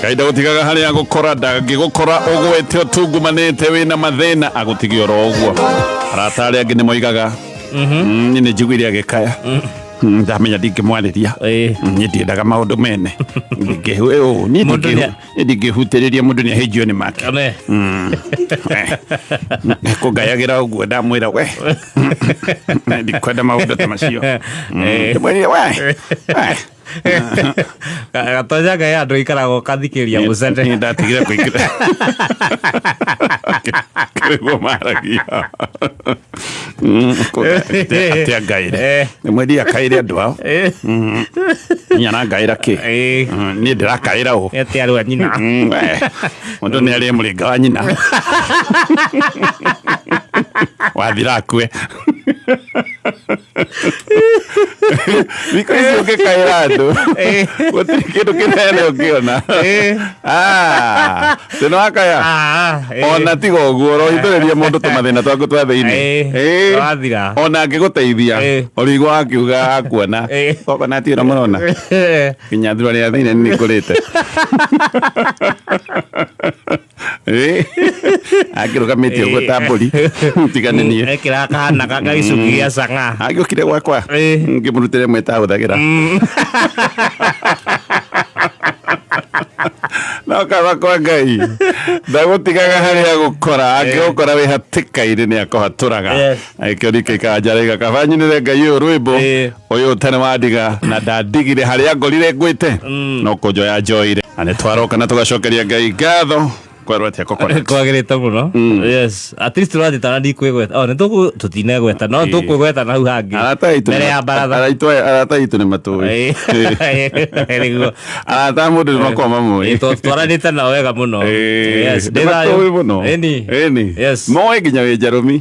Ngai ndagũtigaga harĩa agũkora, ndangĩgũkora ũgwete ũtungumanĩte wĩna mathĩna, agũtige oro ũguo. Arata arĩa angĩ nĩ moigaga, "Niĩ nĩ njiguire agĩkaya. Ndamenya ndingĩmwarĩria. Niĩ ndiendaga maũndũ mene. Niĩ Mũndũ niĩ ndingĩhutĩrĩria mũndũ nĩ ahĩnjio nĩ make. Ame. Kũngayagĩra ũguo ndamwĩra we ndikwenda maũndũ ta macio. Ndĩmwĩrire we we. Gatonya ngai andå ikaraga å kathikä ria må cene. Niĩ ndatigire kũingĩra kĩrĩguo maragia. Atĩa ngaĩre nĩmwendi akaĩre andũ ao niĩ arangaĩra kĩ? Niĩ ndĩrakaĩra ũ? Ete arå a nyina. We, mũndũ nĩ arĩe mũrĩnga wa nyina wathira akue. Thikũ ici ũngĩkaĩra andũ gũtirĩ kĩndũ kĩnene ũngĩona. Ah, tĩ nĩwakaya ona tiga ũguo ũrohithũrĩria mũndũ tũmathĩna twaku twa thĩinĩ. Wathira. Ona angĩgũteithia ũrĩigua akiuga akuona coconut ĩno mũrona nginya thurari ya thĩinĩ nĩ ngũrĩte. Angĩrũgamĩte ũguo ta mbũri tiga nĩ niĩ. Ekĩra kahana gagĩcuki gĩa cang'a. Angĩokire gwakwa ngĩmũrutĩre ĩmwe ĩtahũthagĩra no kaba kwa Ngai ndagũtigaga harĩa agũkora, angĩgũkora wĩ hatĩka-inĩ nĩ akũhatũraga. Agĩkĩo ningĩ araiga kaba nyinĩre Ngai ũyũ rwĩmbo ũyũ ũtarĩ wandiga na ndandigire harĩa ngorire ngwĩte no kũnjoya njoire na nĩ twaroka na tũgacokeria Ngai ngatho. Kwerwo atĩa coconut? Kwagĩrĩte mũno. Yes, at least tũrathiĩ tana ndikwĩgweta, oh, nĩtũkũ tũtinegweta no tũkwĩgweta na hau hangĩ Arata aitũ mbere ya baratha. Arata aitũ nĩ matũĩ. Nĩguo. Arata a mũndũ nĩ makoragwo mamũĩ. Twaranĩte nao wega mũno. Yes, nĩ ndĩ thayũ. matũĩ mũno. Ĩni. Ĩni. Yes. Moĩ nginya wĩ njarũmi.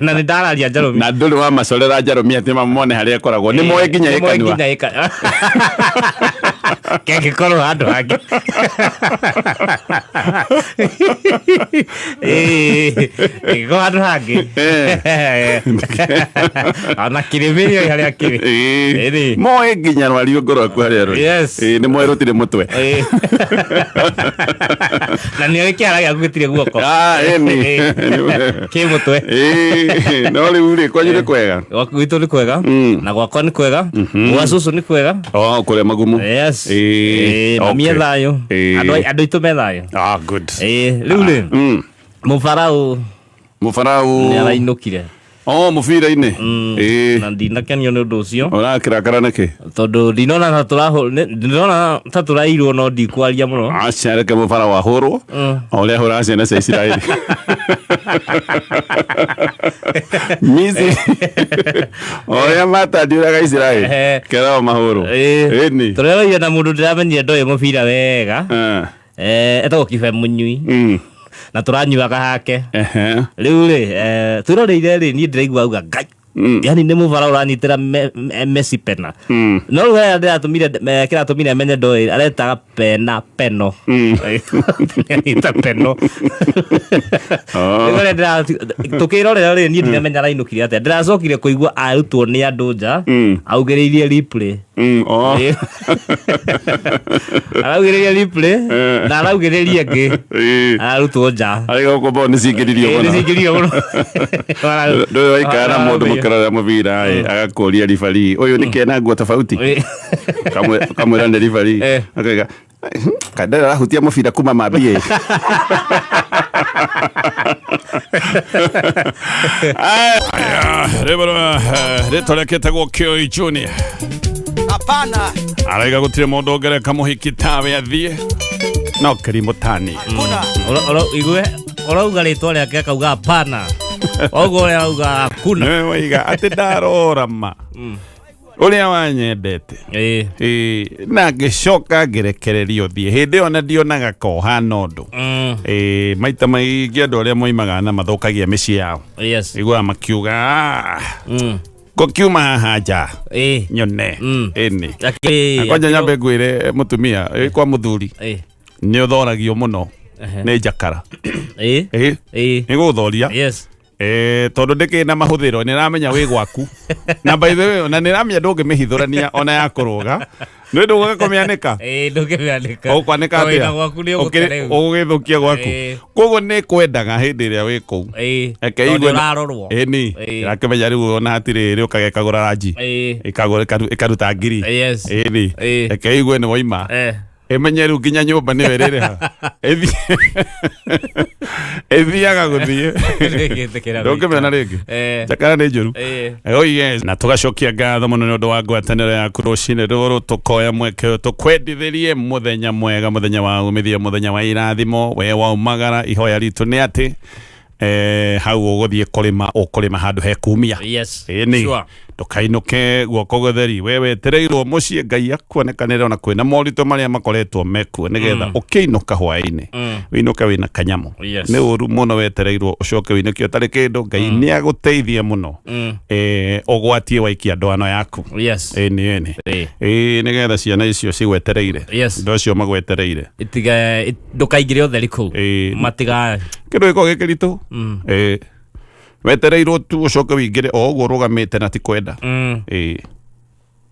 Na nĩ ndararia njarũmi. Na ndũrĩ wamacorera njarũmi atĩ mamone harĩa ĩkoragwo, nĩ moĩ nginya Nĩ ĩ moĩ kanua. nginya ĩ kanua. Kengĩkorwo handũ hangĩ. Ĩngĩkorwo handũ hangĩ. Ona kĩrĩmĩ nĩoĩ harĩa kĩrĩ. Ĩni. Moĩ nginya rwariũngũ rwaku harĩa rũrĩ. Ĩĩ, nĩ moĩ rũtirĩ mũtwe. Na nĩoĩ kĩara gĩaku gĩtirĩ guoko. Ah, ĩni. Kĩ mũtwe. Ĩĩ, no rĩu rĩ kwanyu nĩ kwega? Gwaku gwitũ nĩ kwega na gwakwa nĩ kwega, gwa cũcũ nĩ kwega. Oh, kũrĩa magumu. Yes. Mami e thayũ. Andũ aitũ me thayũ. Ah, good. Rĩu rĩ mũbaraũ Mũbaraũ nĩ arainũkire. Oh, mũbira-inĩ. Na ndinakenio nĩ ũndũ ũcio. Ũrakĩrakara nĩkĩ? Tondũ ndinona ta tũrahũ ndinona ta tũrairwo no ndikwaria mũno. Aca, reke mũbaraũ ahũrwo o ũrĩa ahũraga ciana cia Isiraeli Misiri, o ũrĩa matandiũraga Isiraeli kerao mahũrwo. Ĩni. Tũreroire na mũndũ ndĩramenyire ndoĩ mũbira wega. Etagwo Kibe Mũnyui. Na tũranyuaga hake. Rĩu rĩ twĩroreire rĩ niĩ ndĩraigua auga Ngai. Yani nĩ mũbara ũranyitĩra Messi pena. No rĩu harĩa ndĩratũmire kĩratũmire menye ndoĩ aretaga pena peno. Anyita peno. Rĩu harĩa tũkĩrorera rĩ niĩ ndiramenya arainũkire atĩa. Ndĩracokire kũigua arutwo nĩ andũ nja augĩrĩirie replay. Oh. Araugĩrĩria replay na araugĩrĩria ĩngĩ. Ararutwo nja. Arĩ gũkũ bao nĩ cingĩririo Ĩĩ, mũno. nĩ cingĩririo mũno. Ndũĩ waikara na mũndũ mũkĩrorera mũbira ĩ, agakũria ribari ũyũ nĩ kena nguo tofauti. Kamwĩra nĩ ribari. Akaiga kandara arahutia mũbira kuma mambia. Aya, rĩmwe rĩtwa rĩake etagwo Kĩoi Junior. Hapana. Araiga gũtirĩ mũndũ ũngereka mũhiki tawe athiĩ no kĩrimũ tani. Igue ũrauga rĩtwa rĩake akauga hapana. Oguo ũrĩa arauga hakuna. Nĩwe waiga atĩ ndarora ma ũrĩa wanyendete. Ĩĩ, na ngĩcoka ngĩrekererio thiĩ hĩndĩ ĩyo na ndionaga kohana ũndũ. Ĩĩ, maita maingĩ andũ arĩa moimaga na mathũkagia mĩciĩ yao. Iguaga makiuga, "Ah, ngũkiuma haha nja nyone." Ĩni. Na kwanja nyambe ngwĩre mũtumia, kwa mũthuri nĩ ũthoragio mũno nĩ njakara. Ĩ, nĩ gũgũthoria. Tondũ ndĩkĩrĩ na mahũthĩro, nĩ ĩramenya wĩ gwaku, na by the way, ona nĩ ĩramenya ndũngĩmĩhithũrania ona ya kũrũga, nĩ ndũgũka kũmĩanĩka. Ĩĩ, ndũngĩmĩanĩka. Ũkwanĩka Tondũ atĩa? wĩna gwaku nĩ ũgũte rĩu. Ũgũgĩthũkia gwaku. Koguo nĩ kwendaga hĩndĩ ĩrĩa wĩ kũu. Reke Tondũ igue ũrarorwo. Ĩni. Ĩrakĩmenya rĩu ona hatirĩ rĩ ũkaga ĩkagũra ranji. Ĩkagũra ĩkaruta ngiri. Ĩni. Reke igue nĩ waima. Ĩmenye rĩu nginya nyũmba nĩyo ĩrĩrĩha. Ĩthiaga gũthiĩ. Ndũngĩtĩkĩra Ndũngĩmĩona gũikara. Rĩngĩ. Njakara nĩ njũru. Oh yes. Na tũgacokia ngatho mũno nĩ ũndũ wa ngwatanĩro yaku rũcinĩ rũrũ, tũkoya mweke ũyũ tũkwendithĩrie mũthenya mwega, mũthenya wa umithio, mũthenya wa irathimo. We waumagara, ihoya ritũ nĩ atĩ hau ũgũthiĩ kũrĩma, ũkũrĩma handũ hekumia. Ĩni. Ndũkainũke guoko gũtheri, we wetereirwo mũciĩ Ngai akuonekanĩre ona kwĩna moritũ marĩa makoretwo mekuo, nĩgetha ũkĩinũka hwaĩ-inĩ wĩinũke wĩna kanyamũ. Nĩ ũru mũno wetereirwo ũcoke wĩinũke ũtarĩ kĩndũ. Ngai nĩ agũteithie mũno, ũgwatie waikia ndwano yaku. Ĩni, ĩni. Ĩĩ, nĩgetha ciana icio cigwetereire, andũ acio magwetereire. Itiga ndũkaingĩre ũtheri kũu. Matiga Kĩndũ gĩkoragwo gĩ kĩritũ. Ĩĩ, wetereirwo tu ũcoke wĩingĩre o ũguo ũrũgamĩte na ti kwenda. Ĩĩ,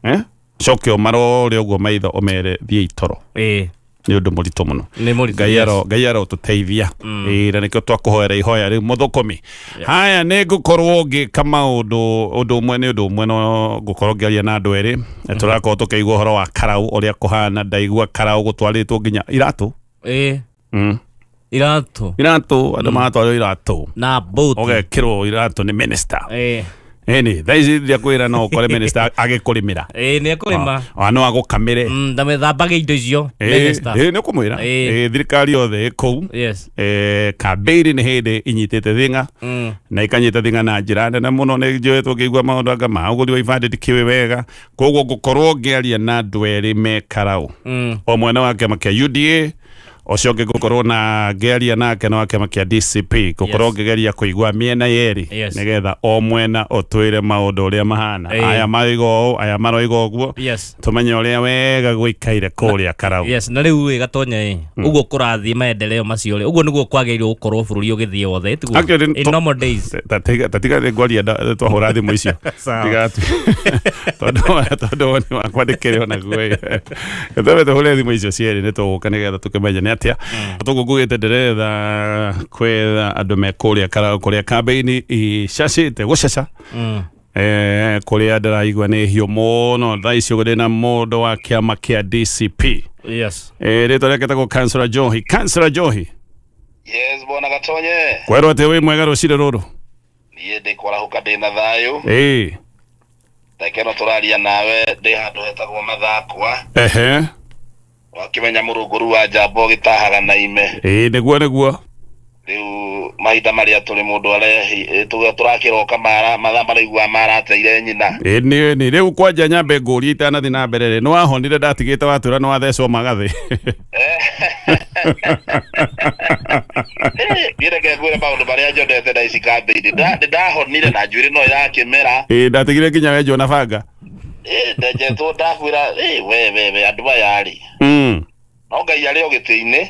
eh? Coke ũmarore ũguo maitho, ũmere thiĩ itoro. Nĩ ũndũ mũritũ mũno. Nĩ mũritũ. Ngai aro, Ngai arotũteithia. Ĩĩ, na nĩkĩo twakũhoera ihoya rĩu, mũthũkũmi. Haya, nĩ ngũkorwo ngĩka maũndũ, ũndũ ũmwe nĩ ũndũ ũmwe, no ngũkorwo ngĩaria na andũ erĩ. Tũrakorwo tũkĩigua ũhoro wa Karau ũrĩa kũhana. Ndaigua Karau gũtwarĩtwo nginya iratũ. Iratũ. Iratũ, andũ maratwarwo iratũ. Na boat. Ũgekĩrwo iratũ nĩ minister. Ĩni, thaa ici ndiakwĩra no ũkore minister agĩkũrĩmĩra. Ĩĩ, nĩ ekũrĩma. Ona no agũkamĩre. Ndamĩthambage indo icio, minister. Ĩĩ, nĩ ũkũmwĩra. Ĩĩ, thirikari yothe ĩ kũu. Kambĩini nĩ hĩndĩ inyitĩte thing'a na ikanyita thing'a na njĩra nene mũno. Nĩ njoetwo ngĩigua maũndũ anga ma ũgũri wa ibandĩ, ndikĩũĩ wega. Koguo ngũkorwo ngĩaria na andũ erĩ me Karau, o mwena wa kĩama kĩa UDA, ũcio ũngĩ ngũkorwo na ngĩaria nake na wa kĩama kĩa DCP. Ngũkorwo ngĩgeria kũigua mĩena yerĩ, nĩgetha o mwena ũtwĩre maũndũ ũrĩa mahana. Aya maroiga ũũ, aya maroiga ũguo, tũmenye ũrĩa wega gũikaire kũrĩa Karau. Yes, na rĩu ĩ Gatonya, ĩ ũguo kũrathiĩ maendeleo macio rĩ, ũguo nĩguo kwagĩrĩirwo gũkorwo bũrũri ũgĩthiĩ wothe, tiguo? Actually, In normal days. Tatiga nĩ ngwaria twahũra thimũ icio. Sawa. Tondũ woni wakwa ndĩkĩrĩ onaguo ĩ. Twambe tũhũre thimũ icio cierĩ, nĩ tũgũka nĩgetha tũkĩmenye nĩ atĩa tũguo ngugĩte. Ndĩretha kwetha andũ me kũrĩa Karau, kũrĩa kambĩini icacĩte gũcaca. Kũrĩa ndĩraigua nĩ hiũ mũno thaa icio. Ndĩ na mũndũ wa kĩama kĩa DCP. Rĩtwa rĩake etagwo Councillor Johi. Councillor Johi. Yes, bwana Gatonye. Kwerwo atĩ wĩ mwega rũcinĩ rũrũ? Niĩ ndĩ kwarahũka, ndĩ na thayũ. Ndagĩka ĩno tũraria nawe ndĩ handũ hetagwo Mathakwa. Wakĩmenya mũrũngũru wa njamba ũgĩtahaga na ime. Ĩĩ, nĩguo nĩguo. Rĩu mahinda marĩa tũrĩ, mũndũ arehi tũrakĩroka mara mathaa maraigua marateire nyina. Ĩĩ nĩ nĩ rĩu kwanja nyambe ngũrie itanathiĩ na mbere rĩ, nĩ wahonire? Ndatigĩte watwĩra nĩ wathecwo magathĩ. Niĩ reke ngwĩre maũndũ marĩa nyonete na ici kambĩini. Nĩ ndahonire na njuĩrĩ no ĩrakĩmera. Ĩĩ, ndatigire nginya wenjwo na banga. Ndenjetwo, ndakwĩra, we we we, andũ aya rĩ, no Ngai arĩ o gĩtĩ-inĩ.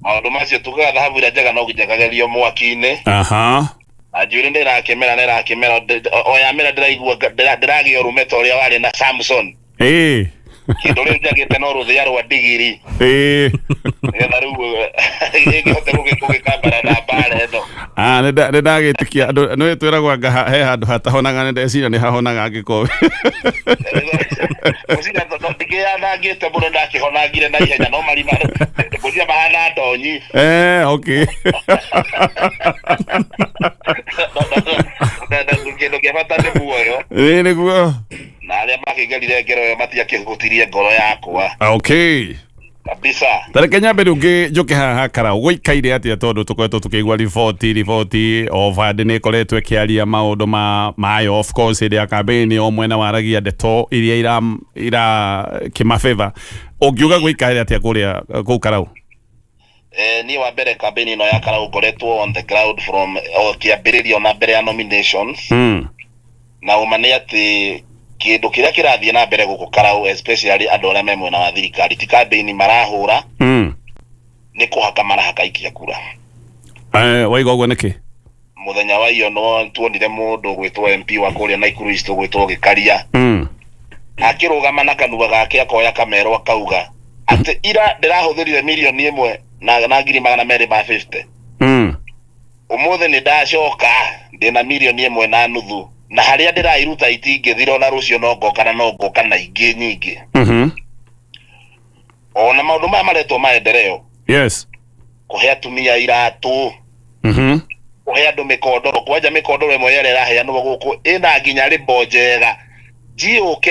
Maũndũ macio tugaga thahabu ĩrĩa njega no nginya ĩkagerio mwaki-inĩ. Na njuĩrĩ nĩ ĩrakĩmera, nĩ ĩrakĩmera, o yamera ndĩraigua ndĩragĩa ũrũme ta ũrĩa warĩ na Samson. Kĩndũ rĩu njagĩte no rũthĩa rwa ndigiri, nĩgetha rĩu ĩngĩhote gũgĩkambara na mbara ĩno. Ah, nĩ ndagĩtĩkia andũ nĩ twĩragwo anga he handũ hatahonaga, nĩ ndeciria nĩ hahonaga angĩkorwo Ngwĩciria ndikĩyanangĩte mũno, ndakĩhonangire na ihenya, no marima ngwĩciria mahana ndonyi. Okay. Na kĩndũ kĩa bata nĩ muoyo. Ĩĩ, nĩguo. Na arĩa makĩngerire ngero ĩyo matiakĩhutirie ngoro yakwa. Kabisa. Tareke nyambe rĩu njũke haha Karau, gũikaire atĩa? Tondũ tũkoretwo tũkĩigua riboti riboti, o bande nĩ ĩkoretwo ĩkĩaria maũndũ ma mayo. Of course, hĩndĩ ya campaign o mwena waragia ndeto iria ira kĩmabeba. Ũngiuga gũikaire atĩa kũrĩa kũu Karau? Niĩ wa mbere, campaign ĩno ya Karau ngoretwo on the ground from o kĩambĩrĩria, ona mbere ya nominations. Na ũma nĩ atĩ kĩndũ kĩrĩa kĩrathiĩ na mbere gũkũ Karau, especially andũ arĩa me mwena wa thirikari, ti campaign marahũra, nĩ kũhaka marahaka ikia kura. Waiga ũguo nĩkĩ? Mũthenya wa iyo no tuonire mũndũ gwĩtwo MP wa kũrĩa Naikuru East gwĩtwo Gĩkaria. Akĩrũgama na kanua gake akoya kamero akauga atĩ ira ndĩrahũthĩrire mirioni ĩmwe na ngiri magana merĩ ma 50. Ũmũthĩ nĩ ndacoka ndĩna mirioni ĩmwe na nuthu, na harĩa ndĩrairuta itingĩthira, ona rũciũ no ngoka na no ngoka na ingĩ nyingĩ. Ona maũndũ maya maretwo maendeleo. Kũhe atumia iratũ. Kũhe andũ mĩkondoro, kwanja mĩkondoro ĩmwe ĩrĩa ĩraheanwo gũkũ ĩna nginya rĩmbo njega. GOK,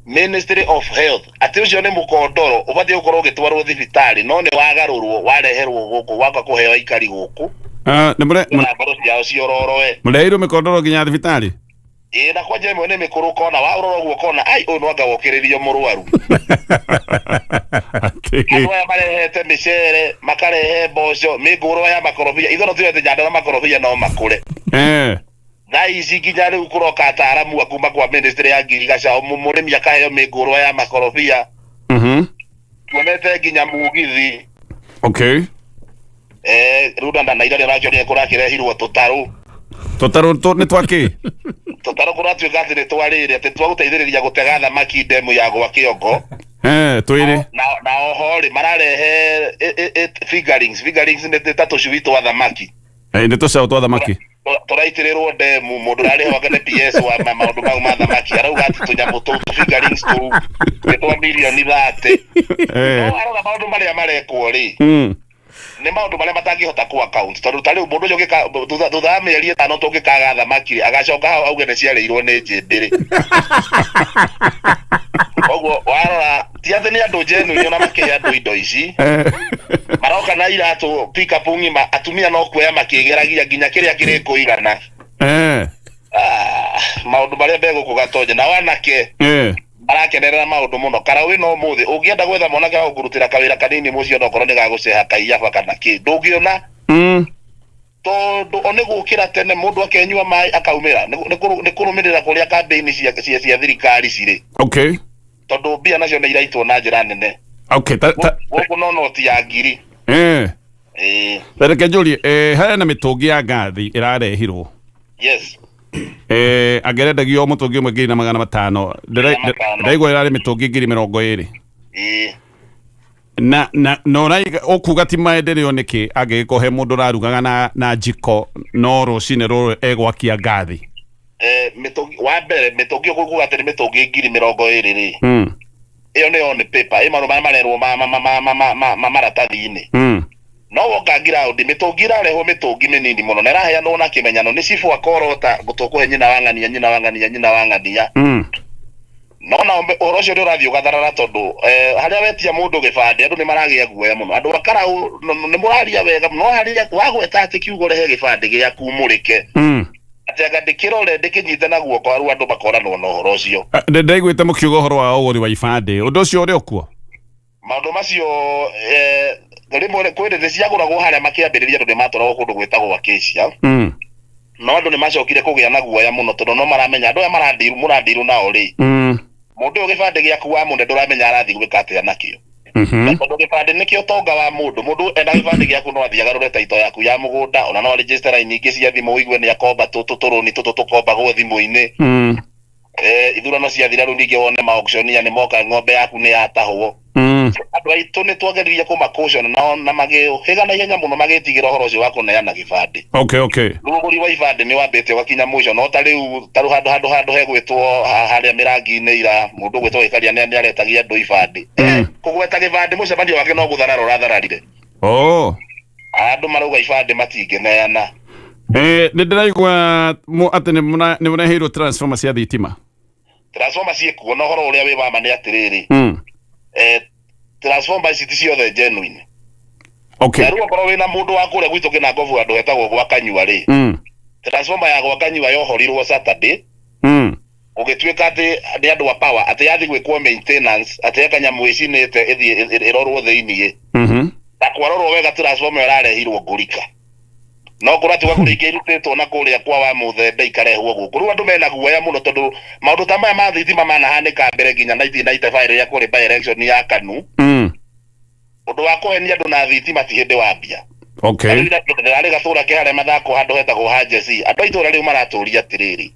Ministry of Health, atĩ ũcio nĩ mũkondoro ũbatiĩ gũkorwo ũgĩtwarwo thibitarĩ, no nĩ wagarũrwo wareherwo gũkũ waka kũheo aikari gũkũ. Ah, nĩ mũre na ngoro ciao ciororoe. Mũreheirwo mĩkondoro nginya thibitarĩ? Ĩĩ, na kwanja ĩmwe nĩ mĩkũrũ kona wa ũrora ũguo kona ai ũyũ no anga wokĩrĩrio mũrwaru. Andũ aya marehete mĩcere, makarehe mboco, mĩngũrwa ya makorobia, ithuĩ no tuge atĩ Nyandarua makorobia no makũre. Thaa ici nginya rĩu kũroka ataaramu a kuma kwa ministry ya ngirigaca, mũrĩmi akaheo mĩngũrwa ya makorobia. Tuonete nginya mugithi. Rĩu na ira nĩũrakĩonire kũrakĩrehirwo tũtarũ. Tũtarũ nĩ twakĩ? Tũtarũ kũratuĩka atĩ nĩ twarĩrĩ, atĩ twagũteithĩrĩria gũtega thamaki ndemu ya gwa Kĩongo. Twĩrĩ. Na oho rĩ mararehe fingerlings. Fingerlings nĩ ta tũcui twa thamaki. Nĩ tũcaũ twa thamaki. Tũraitĩrĩrwo ndemu, mũndũ ũrarĩhwo anga nĩ PS wa maũndũ mau ma thamaki arauga atĩ tũnyamũ tũu tũ fingerlings tũu nĩ twa mirioni 30. No arora maũndũ marĩa marekwo rĩ, nĩ maũndũ marĩa matangĩhota ku account, tondũ ta rĩu mũndũ ũcio ũngĩka thutha wa mĩeri 5 tũngĩkaga thamaki rĩ, agacoka hau auge nĩ ciarĩirwo nĩ njĩndĩrĩ. Koguo warora ti atĩ nĩ andũ genuine ona makĩhe andũ indo ici. Maroka na iratũ pick up ng'ima, atumia no kuoya makĩgeragia nginya kĩrĩa kĩrĩ kũigana. Maũndũ marĩa megũkũ Gatonye na wanake marakenerera maũndũ mũno. Karaũ ĩno ũmũthĩ ũngĩenda gwetha mwanake wa gũkũrutĩra kawĩra kanini mũciĩ, onokorwo nĩ gagũceha kaiyaba kana kĩ, ndũngĩona. Tondũ o nĩ gũkĩra tene mũndũ akenyua maĩ akaumĩra, nĩ kũrũmĩrĩra kũrĩa kambĩini cia thirikari cirĩ. Tondũ mbia nacio nĩ iraitwo na njĩra nene. Okay, ta Gũkũ no noti ya ngiri. Reke njũrie, harĩa na mĩtũngi ya ngathi ĩrarehirwo. Yes. Angĩrendagio mũtũngi ũmwe ngiri na magana matano. Ndĩraigua ĩrarĩ mĩtũngi ngiri mĩrongo ĩrĩ. Na no raiga ũkuga ti maendeleo nĩkĩ angĩgĩkorwo he mũndũ ũrarugaga na njiko no rũcinĩ rũrũ egwakia ngathi. Mĩtũngi wa mbere, mĩtũngi ũkuga atĩ nĩ mĩtũngi ngiri mĩrongo ĩrĩ rĩ. Ĩyo nĩ on paper, ĩ maũndũ marĩa marerwo ma maratathi-inĩ. No woka ground, mĩtũngi ĩrarehwo mĩtũngi mĩnini mũno na ĩraheanwo na kĩmenyano nĩ cibũ akorota tũkũhe nyina wa ng'ania, nyina wa ng'ania, nyina wa ng'ania. No na ũhoro ũcio nĩ ũrathiĩ ũgatharara tondũ harĩa wetia mũndũ gĩbandĩ andũ nĩ maragĩa guoya mũno. Andũ a Karaũ nĩ mũraria wega, no harĩa wagweta atĩ kiugo rehe gĩbandĩ gĩaku mũrĩke. Atĩ anga ndĩkĩrore ndĩkĩnyite na guoko, rĩu andũ makoranwo na ũhoro ũcio. Ndĩraiguĩte mũkiuga ũhoro wa ũgũri wa ibandĩ, ũndũ ũcio ũrĩ o kuo? Maũndũ macio, rĩmwe kwĩ hĩndĩ ciagũragwo harĩa makĩambĩrĩria andũ nĩ matwaragwo kũndũ gwĩtagwo Acacia. No andũ nĩ macokire kũgĩa na guoya mũno tondũ no maramenya andũ aya mũrandirũ nao rĩ. Mũndũ ũyũ gĩbandĩ gĩaku wa mũndũ ndũramenya arathiĩ gwĩka atĩa nakĩo. Tondũ gĩbandĩ nĩkĩo ũtonga wa mũndũ. Mũndũ ena gĩbandĩ gĩaku no athiĩ agarũre taito yaku ya mũgũnda, ona no register line ingĩ cia thimũ ũigue nĩ akomba tũrũni tũtũ tũkombagwo thimũ-inĩ. Ithurano ciathira rĩu ningĩ wone ma auctioneer nĩ moka ng'ombe yaku nĩ yatahwo. Andũ aitũ nĩ twageririe kũma-caution nao na magĩũhĩga na ihenya mũno magĩtigĩra ũhoro ũcio wa kũneana gĩbandĩ. Rĩu ũgũri wa ibandĩ nĩ wambĩte ũgakinya mũico, no ta rĩu, ta rĩu handũ hegwĩtwo harĩa mĩrangi-inĩ ira, mũndũ ũgwĩtwo Gĩkaria nĩ aretagia andũ ibandĩ. Kũgweta gĩbandĩ mũcemanio wake no gũtharara ũrathararire. Andũ marauga ibandĩ matingĩneana. Nĩ ndĩraigua atĩ nĩ mũreheirwo transformer cia thitima. Transformer ciĩkuo, na ũhoro ũrĩa wĩ wa ma nĩ atĩrĩrĩ. Transformer ici ti ciothe genuine. Na rĩu okorwo wĩna mũndũ wa kũrĩa gwitũ Kĩnangobu handũ hetagwo gwa Kanyua rĩ. Transformer ya gwa Kanyua yohorirwo Saturday. Gũgĩtuĩka atĩ nĩ andũ a power, atĩ yathiĩ gwĩkwo maintenance, atĩ he kanyamũ ĩcinĩte ĩthiĩ ĩrorwo thĩiniĩ. Na kwarorwo wega transformer ĩrarehirwo Ngũrika. No kũratuĩka kũrĩ ingĩ irutĩtwo na kũrĩa kwa wa Mũthembe ikarehwo gũkũ. Rĩu andũ mena guoya mũno tondũ maũndũ ta maya ma thitima manahanĩka mbere nginya 1995 rĩrĩa kũrĩ by election ya KANU. Ũndũ wa kũhenia andũ na thitima ti hĩndĩ wambia. Okay. Ndĩrarĩ gatũra ke harĩa mathako handũ hetagwo Hanjeci. Andũ a itũra rĩu maratũria atĩrĩrĩ,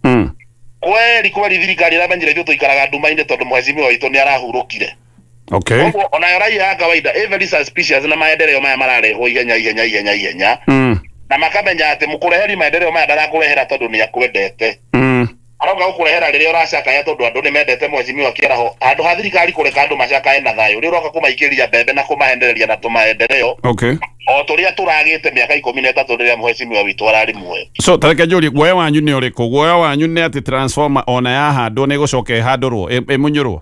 kweri kweri thirikari ĩramenyire ithuĩ tũikaraga nduma-inĩ tondũ mheshimiwa witũ nĩ arahurũkire. Koguo onayo raia ya kawaida ĩ very suspicious na maendeleo maya mararehwo ihenya ihenya ihenya ihenya, na makamenya atĩ mũkũreheri maendeleo maya ndarakũrehera tondũ nĩ akwendete, aroka gũkũrehera rĩrĩa ũracakaya tondũ andũ nĩ mendete mheshimiwa Kĩaraho. Handũ ha thirikari kũreka andũ macakae na thayũ, rĩu ũroka kũmaikĩria mbembe na kũmahendereria na tũmaendeleo o tũrĩa tũragĩte mĩaka 13 rĩrĩa mheshimiwa witũ ararĩ muoyo. So tareke njũrie, guoya wanyu nĩ ũrĩkũ? Guoya wanyu nĩ atĩ transformer ona yahandwo nĩ ĩgũcoka ĩhandũrwo, ĩmunyũrwo?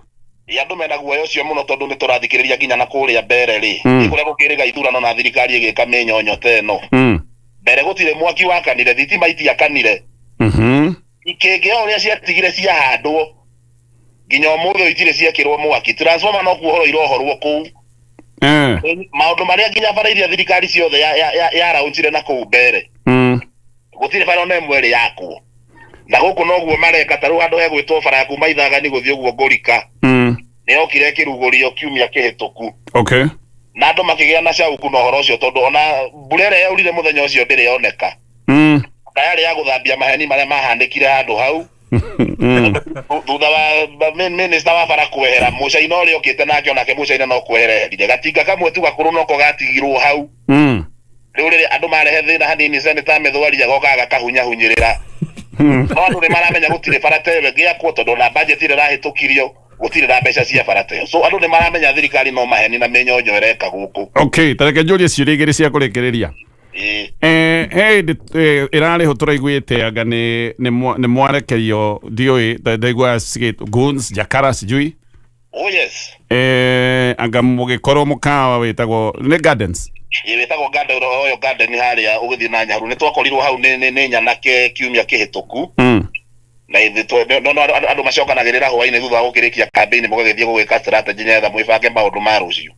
Ĩ, andũ mena guoya ũcio mũno tondũ nĩ tũrathikĩrĩria nginya na kũrĩa mbere rĩ, kũrĩa gũkĩrĩga ithurano na thirikari ĩgĩka mĩnyonyo ta ĩno. Mbere gũtirĩ mwaki wakanire, thitima itiakanire. Ikĩngĩ o ũrĩa ciatigire ciahandwo nginya ũmũthĩ ũyũ itirĩ ciekĩrwo mwaki. Transformer no kuohorwo irohorwo kũu. Maũndũ marĩa nginya bara iria thirikari ciothe yaraunjire na kũu mbere, gũtirĩ bara ona ĩmwe ĩrĩ yakwo. Na gũkũ noguo mareka, ta rĩu handũ hegwĩtwo bara ya kuma Ithagani gũthiĩ ũguo Ngũrika, nĩ yokire ĩkĩrugũrio kiumia kĩhĩtũku. Na andũ makĩgĩa na cauku na ũhoro ũcio tondũ ona mbura ĩrĩa yaurire mũthenya ũcio ndĩrĩ yoneka. Na yarĩ ya gũthambia maheni marĩa mahanĩkire handũ hau. Thutha wa minister wa bara kwehera, mũcaina ũrĩa ũkĩte nake onake mũcaina no kwehera eherire. Gatinga kamwe tu gakũrũ noko gatigirwo hau. Rĩu rĩrĩa andũ marehe thĩna hanini, Senator Mĩthwari agoka agakahunyahunyĩrĩra. No andũ nĩ maramenya gũtirĩ bara ta ĩyo ĩngĩakwo tondũ ona budget ĩrĩa ĩrahĩtũkirio gũtirĩ na mbeca cia bara ta ĩyo. So andũ nĩ maramenya thirikari no maheni na mĩnyonyo ĩreka gũkũ. Okay, tareke njũrie ciũria igĩrĩ cia kũrĩkĩrĩria. He hĩndĩ ĩrarĩho tũraiguĩte anga nĩ mwarekerio, ndiũĩ, ndaigua cigĩtwo goons, jakara, sijui. Oh yes. Anga mũgĩkorwo mũkawa wĩtagwo nĩ Gardens. Ĩ, wĩtagwo Garden, Royal Garden harĩa ũgĩthiĩ na Nyaru. Nĩ twakorirwo hau nĩ nyanake kiumia kĩhĩtũku. Na ithuĩ no andũ macokanagĩrĩra hwaĩ-inĩ thutha wa gũkĩrĩkia campaign mũgagĩthiĩ gũgĩka strategy nĩgetha mwĩbange maũndũ ma rũciũ.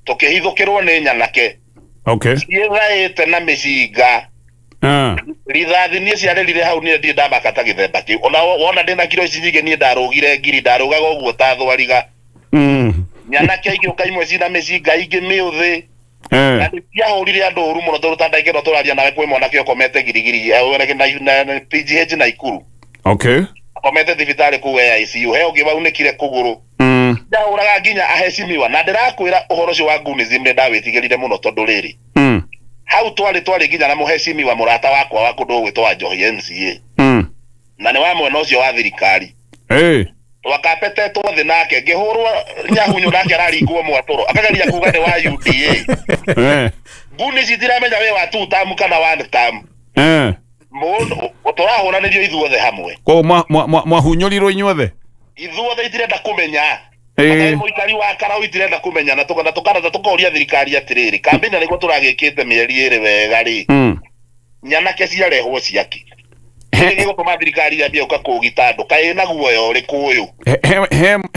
Tũkĩhithũkĩrwo nĩ nyanake. Ciĩthaĩte na mĩcinga. Rithathi niĩ ciarĩrire hau, niĩ ndirĩ ndamaka ta gĩthemba kĩu. Ona wona ndĩna kiro ici nyingĩ, niĩ ndarũgire ngiri, ndarũgaga ũguo ta thwariga. Nyanake igĩũka imwe cina mĩcinga, ingĩ mĩũthĩ. Na nĩ ciahũrire andũ ũru mũno tondũ ta ndagĩka ĩno tũraria nawe kwĩ mwanake ũkomete girigiri, na PGH Naikuru. Akomete thibitarĩ kũu AICU. He ũngĩ waunĩkire kũgũrũ. Ndahũraga nginya aheshimiwa. Na ndĩrakwĩra ũhoro ũcio wa goonism nĩ ndawĩtigĩrire mũno tondũ rĩrĩ, hau twarĩ nginya na mũheshimiwa mũrata wakwa wa kũndũ gũgwĩtwo wa Njohi MCA. Na nĩ wa mwena ũcio wa thirikari. Twakapetetwo thĩ nake ngĩhũrwo nyahunyu nake araringwo mwatũro akageria kuga nĩ wa UDA. Nguni ici itiramenya wĩ wa two term kana one term. Mũndũ tũrahũranĩrio ithuothe hamwe. Koguo mwahunyũrirwo inyuothe? Ithuothe itirenda kũmenya. Mũikari wa Karau itirenda kũmenya, na tũkarata tũkoria thirikari atĩrĩrĩ, kambĩini nĩguo tũragĩkĩte mĩeri ĩrĩ wega rĩ, nyanake ciarehwo ciake nĩ gĩgũtũma thirikari yambie gũka kũũgita andũ kaĩ na guoya ũrĩkũ ũyũ?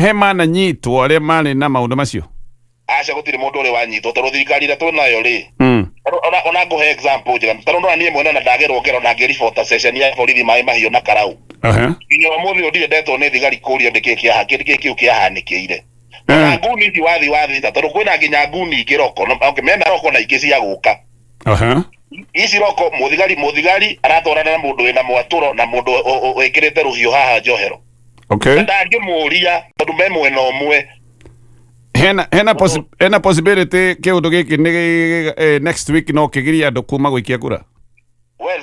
He mananyitwo arĩa marĩ na maũndũ macio? Aca, gũtirĩ mũndũ ũrĩ wanyitwo tondũ thirikari ĩrĩa twĩnayo rĩ, ona ngũhe example njega, tondũ ndona niĩ mwene na ndagerwo ngero na ngĩribota ceceni ya borithi Maĩ Mahiũ na Karau, nginya ũmũthĩ ũyũ ndirĩ ndetwo nĩ thigari kũria nĩkĩ kĩu kĩahanĩkĩire. Ona nguni ici wathi wathita, tondũ kwĩna nginya nguni ingĩ roko, okay, mena roko na ingĩ cia gũka. Ici roko mũthigari aratwarana na mũndũ wĩna mwatũro na mũndũ wĩkĩrĩte rũhiũ haha njohero. Ndangĩmũria tondũ me mwena ũmwe. Hena possibility kĩũndũ gĩkĩ nĩ next week no kĩgirie andũ kuma gũikia kura? Well,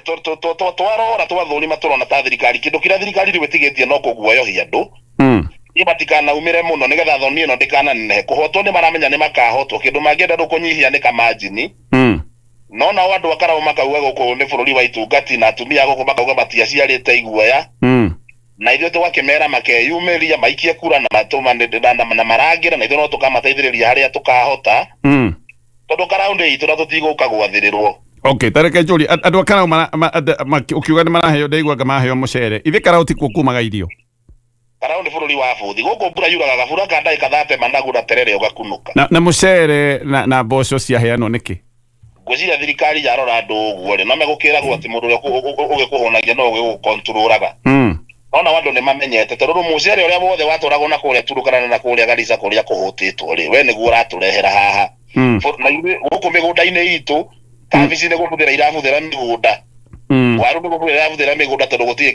twarora twathũrima tũrona ta thirikari kĩndũ kĩrĩa thirikari rĩu ĩtigĩtie no kũguoyohia andũ. Niĩ matikanaumĩre mũno nĩgetha thoni ĩno ndĩkananenehe. Kũhotwo nĩ maramenya nĩ makahotwo, kĩndũ mangĩenda rĩu kũnyihia nĩ kamanjini. No nao andũ a Karau makauga gũkũ nĩ bũrũri wa itungati, na atumia a gũkũ makauga matiaciarĩte iguoya. Na ithuĩ tũgakĩmera makeyumĩria maikie kura na matũma na marangĩre, na ithuĩ no tũkamateithĩrĩria harĩa tũkahota. Tondũ Karau nĩ itũ na tũtigũka gwathĩrĩrwo. Okay, tareke njũrie andũ a Karau ũkiuga nĩ maraheo, ndaigua anga maraheo mũcere. Ithe Karau tikuo kumaga irio? Karau nĩ bũrũri wa bũthi. Gũkũ mbura yuraga gabura ka ndagĩka thate managu na terere ũgakunũka. Na mũcere na mboco ciaheanwo nĩkĩ? Ngwĩciria thirikari yarora andũ ũguo rĩ, no megũkĩragwo atĩ mũndũ ũrĩa ũgĩkũhũnagia no ũgĩgũkontrolaga. No nao andũ nĩ mamenyete tondũ rĩu mũcere ũrĩa wothe watwaragwo na kũrĩa Turukana na kũrĩa Garissa kũrĩa kũhũtĩtwo rĩ, we nĩguo ũratũrehera haha. Na ithuĩ gũkũ mĩgũnda-inĩ itũ Kabici nĩ gũbuthĩra irabuthĩra mĩgũnda. Waru nĩ gũbuthĩra irabuthĩra mĩgũnda tondũ gũtirĩ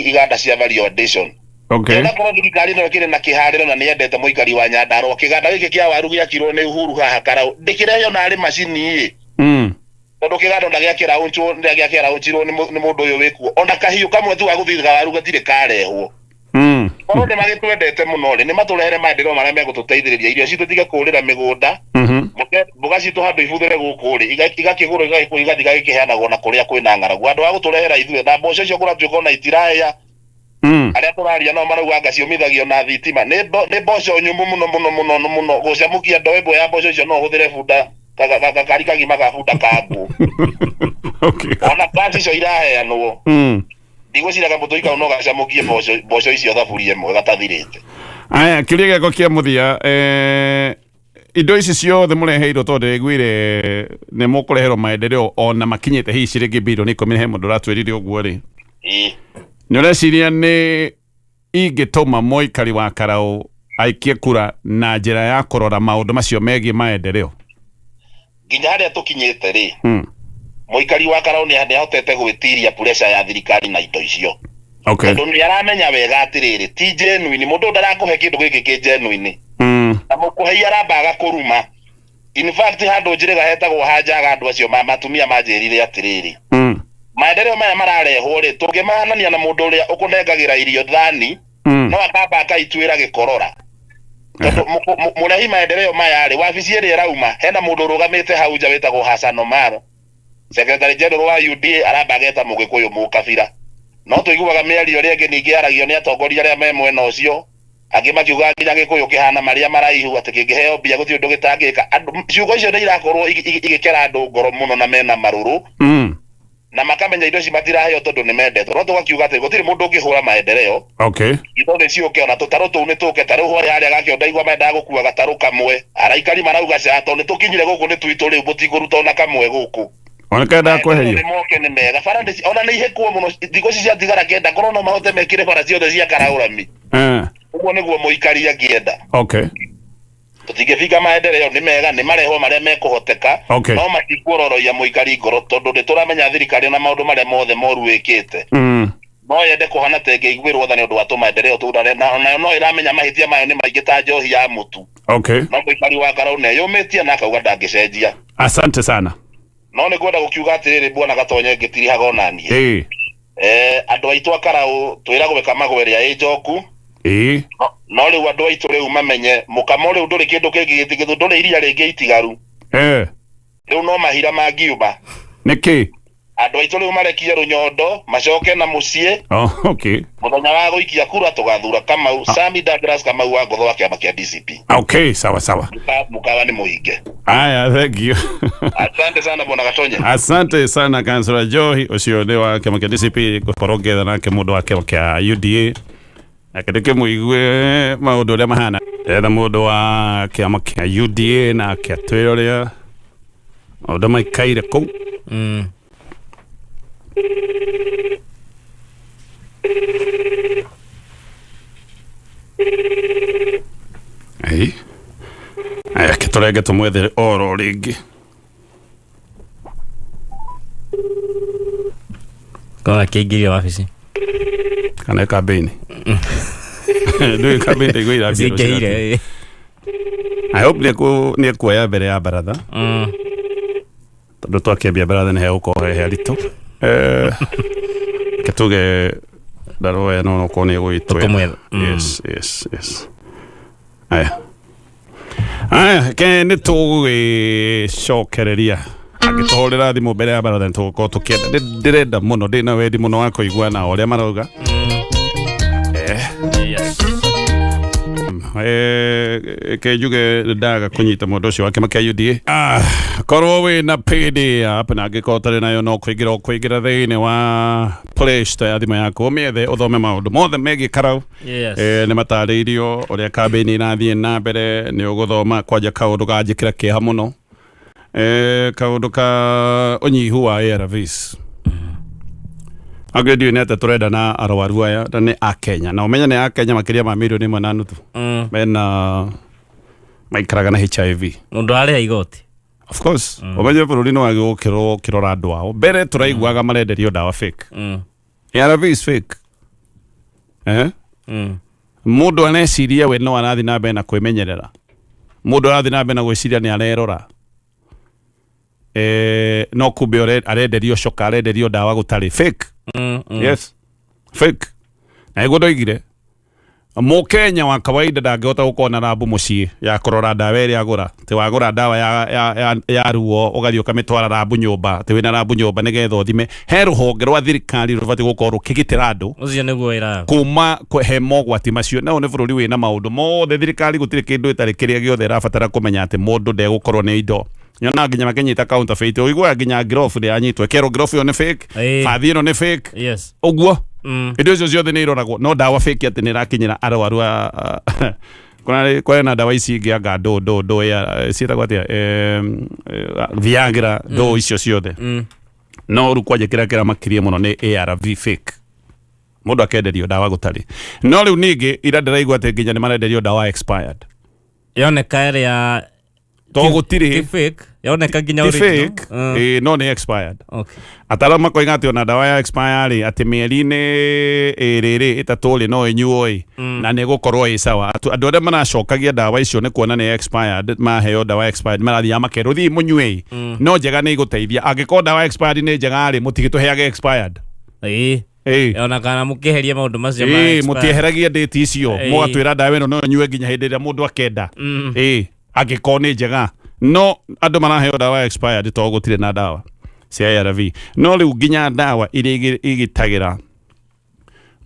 iganda cia value addition. Ona korwo thirikari ĩno ĩkĩrĩ na kĩharĩro na nĩyendete mũikari wa Nyandarũa, kĩganda gĩkĩ kĩa waru gĩakirwo nĩ Uhuru haha Karau, ndĩkĩrehe ona arĩ macini ĩ. Tondũ kĩganda ona gĩakĩraũnchwo gĩakĩraũnchirwo nĩ mũndũ ũyũ wĩkuo, ona kahiũ kamwe tu ga gũthitha waru gatirĩ karehwo. Korwo nĩ magĩtwendete mũno rĩ, nĩ matũrehere maendeleo marĩa megũtũteithĩrĩria irio citũ itige kũrĩra mĩgũnda. Mboga citũ handũ ibuthĩre gũkũ rĩ, igakĩgũrwo igagĩkwo igathiĩ igagĩkĩheanagwo na kũrĩa kwĩna ng'aragu. Handũ ha gũtũrehera ithuĩ na mboco icio kũratuĩka ona itirahĩa. Arĩa tũraria nao marauga anga ciũmithagio na thitima. Nĩ mboco nyũmũ mũno mũno mũno mũno. Gũcamũkia ndoo ĩmwe ya mboco icio no ũhũthĩre bunda gakari kagima ga bunda ka ngũ. Ona gas icio iraheanwo. Ndigwĩciria kamũtũi kau no gacamũkie mboco icio thaburia ĩmwe gatathirĩte. Aya, kĩũria gĩakwa kĩa mũthia, indo ici ciothe mũreheirwo tondũ ndĩraiguire nĩ mũkũreherwo maendeleo ona makinyĩte hihi ciringi bilioni 10 he mũndũ ũratwĩrire ũguo rĩ. Nĩ ũreciria nĩ ingĩtũma mũikari wa Karau aikie kura na njĩra ya kũrora maũndũ macio megiĩ maendeleo? Nginya harĩa tũkinyĩte rĩ, mũikari wa Karau nĩ ahotete gwĩtiria pressure ya thirikari na indo icio. Tondũ nĩ aramenya wega atĩrĩrĩ, ti genuine, mũndũ ũyũ ndarakũhe kĩndũ gĩkĩ kĩ genuine. Na mũkũhei aramba agakũruma. In fact, handũ njĩrĩga hetagwo hanjaga andũ acio matumia manjĩrire atĩrĩrĩ. Maendeleo maya mararehwo rĩ, tũngĩmahanania na mũndũ ũrĩa ũkũnengagĩra irio thani, no akamba akaituĩra gĩkorora. Tondũ mũrehi maendeleo maya rĩ, wabici ĩrĩa ĩrauma, hena mũndũ ũrũgamĩte hau nja wĩtagwo Hassan Omar, Secretary General wa UDA, aramba ageta Mũgĩkũyũ mũkabira. No tũiguaga mĩario ĩrĩa ĩngĩ ningĩ yaragio nĩ atongoria arĩa me mwena ũcio, angĩ makiuga nginya Gĩkũyũ kĩhana marĩa maraihu atĩ kĩngĩheo mbia gũtirĩ ũndũ gĩtangĩka. Andũ, ciugo icio nĩ irakorwo igĩkera andũ ngoro mũno na mena marũrũ. Na makamenya indo ici matiraheo tondũ nĩ mendetwo. No tũgakiuga atĩ gũtirĩ mũndũ ũngĩhũra maendeleo. Indo nĩ ciũke ona tũtarũ tũu nĩ tũke. Ta rĩu hwaĩ harĩa gakĩo ndaigua mendaga gũkua gatarũ kamwe. Araikari marauga ca tondũ nĩ tũkinyire gũkũ nĩ twitũ rĩu mũtikũruta ona kamwe gũkũ. Ona kenda kweherio. Nĩ moke nĩ mega. Bara nĩ ona nĩ ihĩkwo mũno thikũ ici ciatigara kenda korwo no mahote mekĩre bara ciothe cia Karaũrami. Ũguo nĩguo mũikari angĩenda. Tũtingĩbinga maendeleo nĩ mega, nĩ marehwo marĩa mekũhoteka. No matikuororoia mũikari ngoro tondũ nĩ tũramenya thirikari na maũndũ marĩa mothe moru ĩkĩte. No yende kũhana ta ĩngĩiguĩrwo tha nĩ ũndũ wa tũmaendeleo tũu na onayo no ĩramenya mahĩtia mayo nĩ maingĩ ta njohi ya mũtu. No mũikari wa Karau nĩeyũmĩtie na akauga ndangĩcenjia. Asante sana. No nĩ ngwenda gũkiuga atĩrĩrĩ bwana Gatonye ngĩtirihaga ona niĩ. Andũ aitũ a Karau twĩragwo ĩkamagwo ĩrĩa ĩ njoku. No rĩu andũ aitũ rĩu mamenye mũkamo rĩu ndũrĩ kĩndũ kĩngĩ gĩtigithũ, ndũrĩ iria rĩngĩ itigaru. Rĩu no mahira mangiuma. Nĩkĩ? Andũ aitũ rĩu marekie rũnyondo, macoke na mũciĩ. Mũthenya wa gũikia kura tũgathura Kamau, Sami Douglas Kamau wa Ngotho wa kĩama kĩa DCP. Okay, sawa sawa. Mũkawa nĩ mũhinge. Aya, thank you. Asante sana bwana Gatonye. Asante sana Councillor Johi, ũcio nĩ wa kĩama kĩa DCP gũkorwo ngĩetha nake mũndũ wa kĩama kĩa UDA. Nake ndĩkĩmũigue maũndũ ũrĩa mahana. Ndĩretha mũndũ wa kĩama kĩa UDA nake atwĩre ũrĩa maũndũ maikaire kũu. Ei. Aya, ke tũrenge tũmwethere oro rĩngĩ. Kona kĩingĩrio wabici. Kana kambĩini. Ndũĩ kambĩini ndaigua irambia rũciũ. Cingĩhire, ĩ. I hope nĩ ekuoya mbere ya baratha. Tondũ twakĩambia baratha nĩ hegũkorwo he haritũ. Reke tuge ndaroya no okorwo nĩ egũgĩtwetha. Tũkũmwetha. Yes, yes, yes. Aya. Aya, ke nĩ tũgũgĩcokereria. Angĩtũhũrĩra thimũ mbere ya baratha nĩ tũgũkorwo tũkĩenda. Ndĩrenda mũno, ndĩna wendi mũno wa kũigua na ũrĩa marauga. Yes. Ke njuge ndaga kũnyita mũndũ ũcio wa kĩama kĩa UDA. Korwo wĩna PD app na angĩkorwo ũtarĩ nayo no kũingĩra ũkũingĩra thĩinĩ wa Play Store ya thimũ yaku ũmĩethe ũthome maũndũ mothe megiĩ Karau. Nĩ matarĩirio ũrĩa kambĩini ĩrathiĩ na mbere, nĩ ũgũthoma kwanja kaũndũ ganjĩkĩra kĩeha mũno. Kaũndũ ka ũnyihu wa ARVs. Angĩ ndiũĩ nĩ atĩa tũrenda na arwaru aya na nĩ a Kenya. Na ũmenye nĩ a Kenya makĩria ma mirioni ĩmwe na nuthu. Mena maikaraga na HIV. Mũndũ arĩha igoti. Of course, ũmenye bũrũri nĩ wagĩ gũkĩrwo ũkĩrora andũ ao. Mbere tũraiguaga marenderio ndawa fake. ARV is fake. Eh? Mũndũ areciria we no arathiĩ na mbere na kwĩmenyerera. Mũndũ arathiĩ na mbere na gwĩciria nĩ arerora. Eh, no kumbe arenderio coka, arenderio ndawa gũtarĩ fake. Yes. Fake. Na nĩguo ndoigire Mũkenya wa kawaida ndangĩhota gũkorwo na rambu mũciĩ ya kũrora ndawa ĩrĩa agũra. Atĩ wagũra ndawa ya ruo ũgathiĩ ũkamĩtwara rambu nyũmba, atĩ wĩna rambu nyũmba nĩgetha ũthime. He rũhonge rwa thirikari rũbatiĩ gũkorwo rũkĩgitĩra andũ Ũcio nĩguo wĩra. kuma he mogwati macio. Na ũyũ nĩ bũrũri wĩna maũndũ mothe, thirikari gũtirĩ kĩndũ ĩtarĩ kĩrĩa gĩothe ĩrabatara kũmenya atĩ mũndũ ndegũkorwo nĩ indo. Nyonaga nginya makĩnyita counterfeit, ũiguaga nginya ngirobu nĩ yanyitwo, ĩkerwo ngirobu ĩyo nĩ fake, bathi ĩno nĩ fake. Ũguo indo icio ciothe nĩ iroragwo, no ndawa fake atĩ nĩ ĩrakinyĩra arwaru a kwĩna na ndawa ici ingĩ anga ndũ ndũ ndũ ya ciĩtagwo atĩa, Viagra, ndũ icio ciothe. No rĩu kwanja kĩrĩa kĩramakirie mũno nĩ ARV fake, mũndũ akenderio ndawa gũtarĩ. No rĩu ningĩ ira ndĩraigua atĩ nginya nĩ marenderio ndawa expired. Yoneka ĩrĩa To gũtirĩ ti fake, yoneka nginya ti original. fake, ĩĩ, no nĩ expired. Ataaramu makoiga atĩ ona ndawa ya expire rĩ, atĩ mĩeri-inĩ ĩrĩ rĩ, ĩtatũ rĩ, no ĩnyuo ĩ, na nĩ ĩgũkorwo ĩ sawa. Andũ arĩa maracokagia ndawa icio nĩ kuona nĩ expired, maheo ndawa expired marathiaga makerwo thiĩ mũnyue ĩ, no njega nĩ igũteithia. Angĩkorwo ndawa expired nĩ njega rĩ, mũtigĩtũheage expired. Ĩĩ. Ona kana mũkĩeherie maũndũ macio ma Ĩĩ, expire. mũtieheragie date icio. Mũgatwĩra ndawa ĩno no ĩnyue nginya hĩndĩ ĩrĩa mũndũ akenda. Ĩĩ, angĩkorwo nĩ njega. No andũ maraheo ndawa expired tondũ gũtirĩ na ndawa cia ARV. No rĩu nginya ndawa iria igitagĩra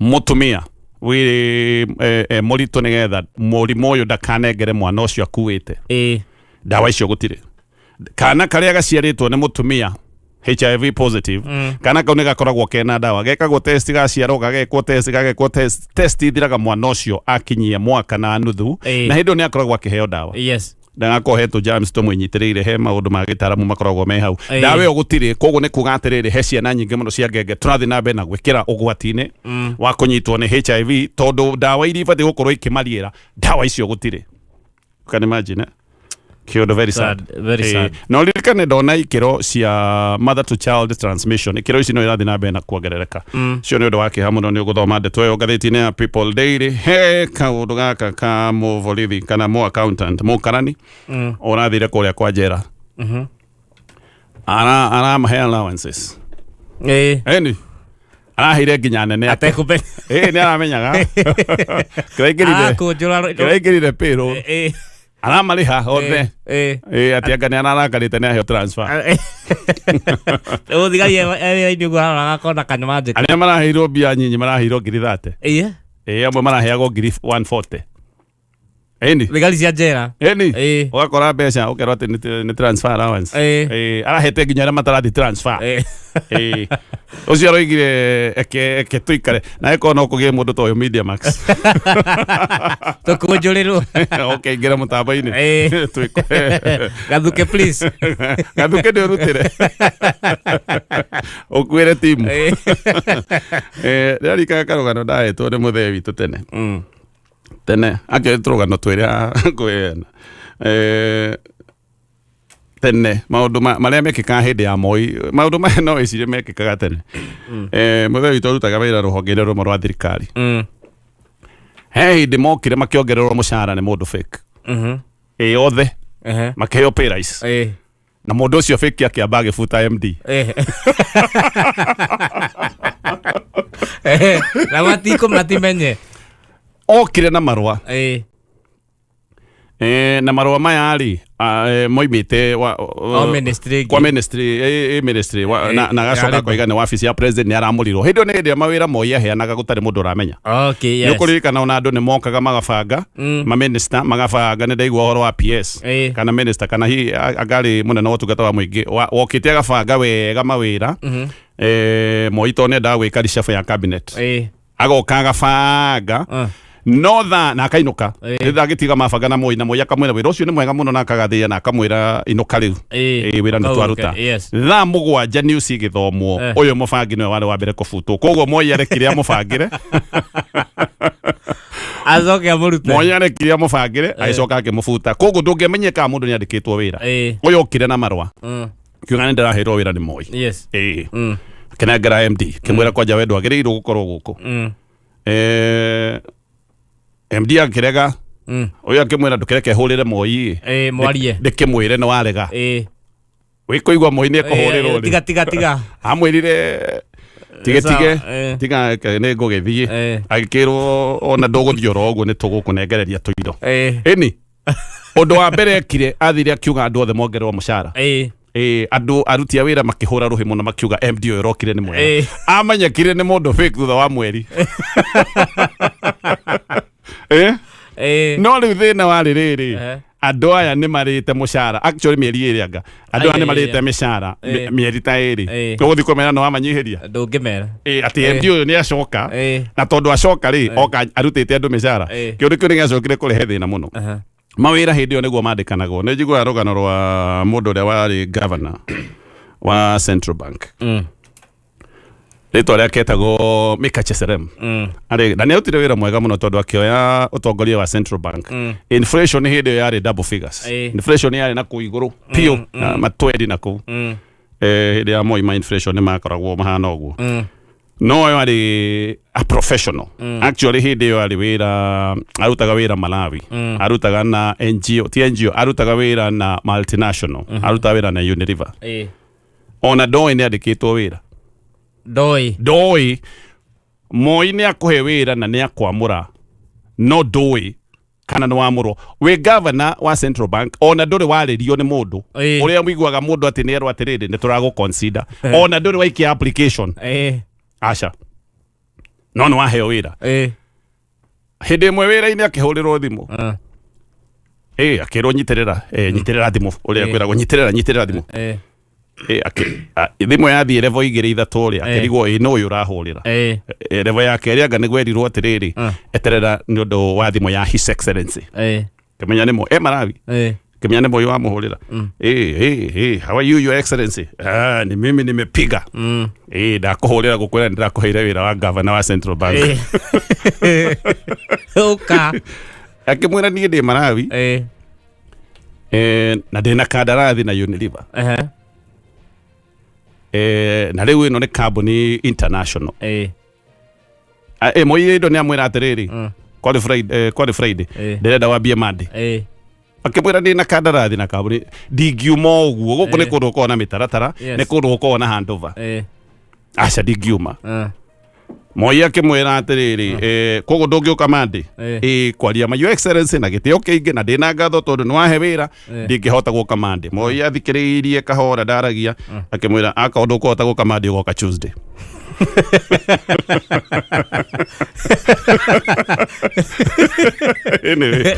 mũtumia wĩ mũritũ nĩgetha mũrimũ ũyũ ndakanengere mwana ũcio akuĩte. Ndawa icio gũtirĩ. Kana karĩa gaciarĩtwo nĩ mũtumia HIV positive, kana kau nĩ gakoragwo kena ndawa, gekagwo test gaciarwo, gagekwo test, gagekwo test, test ithiraga mwana ũcio akinyie mwaka na nuthu, na hĩndĩ ĩyo nĩ akoragwo akĩheo ndawa. Ndagakorwo he tũ germs tũmwĩnyitĩrĩire, he maũndũ ma gĩtaramu makoragwo me hau. Ndawa ĩyo gũtirĩ, koguo nĩ kuga atĩrĩrĩ, he ciana nyingĩ mũno cia ngenge tũrathiĩ na mbere na gwĩkĩra ũgwati-inĩ wa kũnyitwo nĩ HIV, tondũ ndawa iria ibatiĩ gũkorwo ikĩmariĩra, ndawa icio gũtirĩ. You can imagine, eh? Kĩũndũ very sad. Sad, very sad. Na ũririkane ndona ikĩro cia mother to child transmission, ikĩro ici no irathiĩ na mbere na kuongerereka. Cio nĩ ũndũ wa kĩeha mũno. Nĩ ũgũthoma ndeto ĩyo ngathĩti-inĩ ya People Daily. He kaũndũ gaka ka mũborithi kana mũ accountant mũkarani ũrathire kũrĩa kwa njera, aramahe allowances. Eni araheire nginya nene ake. Atekũmenya. Ĩĩ, nĩ aramenyaga kĩraingĩrire Arakũnjũra kĩraingĩrire payroll. Aramarĩha othe. Ĩĩ, atĩ anga nĩ ararakarĩte nĩ aheo transfer. Ũthigari wĩra-inĩ ũguo arora agakona kanyamajĩka. Arĩa maraheirwo mbia nyinyi maraheirwo ngiri 30. Ĩĩ, amwe maraheagwo ngiri 140. Ĩni. Thigari cia njera. Ĩni. Ũgakora mbeca ũkerwo atĩ nĩ transfer allowance. Ĩĩ, arahete nginya arĩa matarathi transfer. Ĩĩ. Ũcio aroigire eke tũikare na ĩkorwo no kũgĩe mũndũ ta ũyũ Media Max. Tũkũnjũrĩrwo. Okay, ingĩra mũtambo-inĩ. Twĩkore. Gathuke please. Gathuke nĩ ũrutĩre. Ũkuĩre timu. Ndĩrarikana karũgano ndahetwo nĩ mũthee witũ tene. Tene akĩoĩ tũrũgano twĩrĩa ngwĩna tene maũndũ marĩa mekĩkaga hĩndĩ ya Moi, maũndũ maya no wĩcirie mekĩkaga tene. Mũthee witũ arutaga wĩra rũhonge-inĩ rũmwe rwa thirikari. He hĩndĩ mokire makĩongererwo mũcara nĩ mũndũ fake. Ĩ othe makĩheo pay rise. Na mũndũ ũcio fake akĩamba agĩbuta MD. Na matikũ matimenye. Okire na marũa. Na marũa maya rĩ, moimĩte O ministry ĩngĩ. Kwa ministry, ministry, na agacoka ya labour. akoiga nĩ wabici ya president nĩ aramũrirwo. Hĩndĩ ĩyo nĩ hĩndĩ ĩrĩa mawĩra Moi aheanaga gũtarĩ mũndũ ũramenya. Nĩ ũkũririkana ona andũ nĩ mokaga magabanga, ma minister magabanga, nĩ ndaigua ũhoro wa PS kana minister kana hihi angarĩ mũnene wa ũtungata wa mũingĩ wokĩte agabanga wega mawĩra. Moi tondũ nĩ endaga gwĩka reshuffle ya cabinet. Agoka agabanga no tha na akainũka. Rĩrĩa agĩtiga mabanga na Moi, na Moi akamwĩra wĩra ũcio nĩ mwega mũno, na akagathĩĩa na akamwĩra inũka rĩu. Wĩra nĩ Kau twaruta. ũke. Thaa 7 news igĩthomwo, ũyũ mũbangi nĩwe warĩ wa mbere kũbutwo, koguo Moi arekire amũbangĩre. Acoke amũrute. Moi arekire amũbangĩre, agĩcoka akĩmũbuta. Koguo ndũngĩamenyire kana mũndũ nĩ andĩkĩtwo wĩra. Ĩĩ. Ũyũ okire na marũa, Mm. kiuga nĩ ndĩraheirwo wĩra nĩ Moi. Yes. Ĩĩ. Mm. Akĩnengera MD, kĩmwĩra kwanja we ndwagĩrĩirwo gũkorwo gũkũ. Mm. MD akĩrega. Mm. Ũyũ akĩmwĩra ndũkĩreke hũrĩre Moi. Ĩĩ, mwarie. Ndĩkĩmwĩre nĩ warega. Ĩĩ. Wĩkũigua Moi nĩ ekũhũrĩrwo rĩ. Tiga tiga tiga. Amwĩrire tige Sawa, tige eh. tiga nĩ ngũgĩthiĩ. Eh. Agĩkĩrwo ona ndũgũthiĩ oro ũguo, nĩ tũgũkũnengereria tũindo. Ĩĩ. Ĩni ũndũ wa mbere ekire, athire akiuga andũ othe mongererwo mũcara. Ĩĩ. Ĩĩ, andũ aruti a wĩra makĩhũra rũhĩ mũno, makiuga MD ũyũ ũrokire nĩ mwega. Ĩĩ. Amenyekire nĩ mũndũ fake thutha wa mweri. Ĩ? Ĩĩ. No rĩu thĩna warĩ rĩrĩ, Ehe. andũ aya nĩ marĩte mũcara actually mĩeri ĩrĩ, anga andũ aya Ai, nĩ ai, marĩte ai. mĩcara Ĩĩ. mĩeri ta ĩrĩ. Ĩĩ. Ũgũthiĩ kũmera nĩ wamanyihĩria. Ndũngĩmera. Ĩĩ, atĩ MD ũyũ nĩ acoka, Ĩĩ. na tondũ acoka rĩ, oka arutĩte andũ mĩcara. Ĩĩ. Kĩũndũ kĩu nĩ gĩacokire kũrehe thĩna mũno. Aha. Mawĩra hĩndĩ ĩyo nĩguo mandĩkanagwo. Nĩ njiguaga rũgano rwa mũndũ ũrĩa warĩ governor wa Central Bank, Mm. rĩtwa rĩake etagwo Mika Cheserem. Mm. Arĩ na nĩ arutire wĩra mwega mũno tondũ akĩoya ũtongoria wa Central Bank, inflation hĩndĩ ĩyo yarĩ double figures. Ĩĩ. Inflation yarĩ na kũu igũrũ piũ, na matwendi na kũu. Mm. Hĩndĩ ya Moi ma inflation nĩ makoragwo mahana ũguo. Mm. No ũyũ arĩ a professional. Actually hĩndĩ ĩyo arĩ wĩra, arutaga wĩra Malawi, arutaga na NGO, ti NGO, arutaga wĩra na multinational, arutaga wĩra na Unilever. Ĩĩ. Ona ndoĩ nĩ andĩkĩtwo wĩra. Ndoĩ. Ndoĩ Moi nĩ akũhe wĩra na nĩ akwamũra, no ndũĩ kana nĩ wamũrwo wĩ governor wa Central Bank, ona ndũrĩ warĩrio nĩ mũndũ. Ĩĩ. Ũrĩa mũiguaga mũndũ atĩ nĩ erwo atĩrĩrĩ, nĩ tũragũ consider, ona ndũrĩ waikia application. Ĩĩ. Aca, no nĩ waheo wĩra. Ĩĩ. Hĩndĩ ĩmwe wĩra-inĩ akĩhũrĩrwo thimũ. Ah. Ĩ, akĩrwo nyitĩrĩra, nyitĩrĩra thimũ, ũrĩa Ĩĩ. kwĩragwo nyitĩrĩra, nyitĩrĩra thimũ. Ĩĩ. Ĩ, thimũ yathiĩ level igĩrĩ ithatũ rĩ, akĩrigwo ĩ nũ ũyũ ũrahũrĩra. Ĩĩ. Level ya kerĩ anga nĩ gwerirwo atĩrĩrĩ, Ah. eterera nĩ ũndũ wa thimũ ya His Excellency. Ĩĩ. Kĩmenya nĩ mo e Malawi. Ĩĩ. Kĩmenya nĩ Moi wamũhũrĩra. Ĩ, ĩ, ĩ, how are you, Your Excellency? Ah, ni mimi nimepiga. Mm. Ĩ, ndakũhũrĩra gũkwĩra nĩ ndĩrakũheire wĩra wa governor wa Central Bank. Ĩĩ. Ũka. Akĩmwĩra niĩ ndĩ Malawi. Ĩĩ. Na ndĩna kandarathi na Unilever. Ehe. Na rĩu ĩno nĩ kambuni international. Ĩĩ. Moi ĩndo nĩ amwĩra atĩrĩrĩ, Mm. kwarĩ Friday, kwarĩ Friday, Ĩĩ. ndĩrenda wambie Monday. Ĩĩ. Akĩmwĩra ndĩ na kandarathi na kambuni, ndingiuma ũguo, gũkũ nĩ Ĩĩ. kũndũ gũkoragwo na mĩtaratara, Yes. nĩ kũndũ gũkoragwo na handover. Ĩĩ. Aca, ndingiuma. Ah. Moi akĩmwĩra atĩrĩrĩ, koguo ndũngĩũka Monday? Ĩĩ. Ĩ, kwaria ma, Your Excellency, na gĩtĩo kĩingĩ na ndĩna ngatho tondũ nĩ wahe wĩra, Ĩĩ. ndingĩhota gũka Monday. Moi athikĩrĩirie kahora, ndaragia, akĩmwĩra akorwo ndũkũhota gũka Monday, ũgoka Tuesday. Anyway.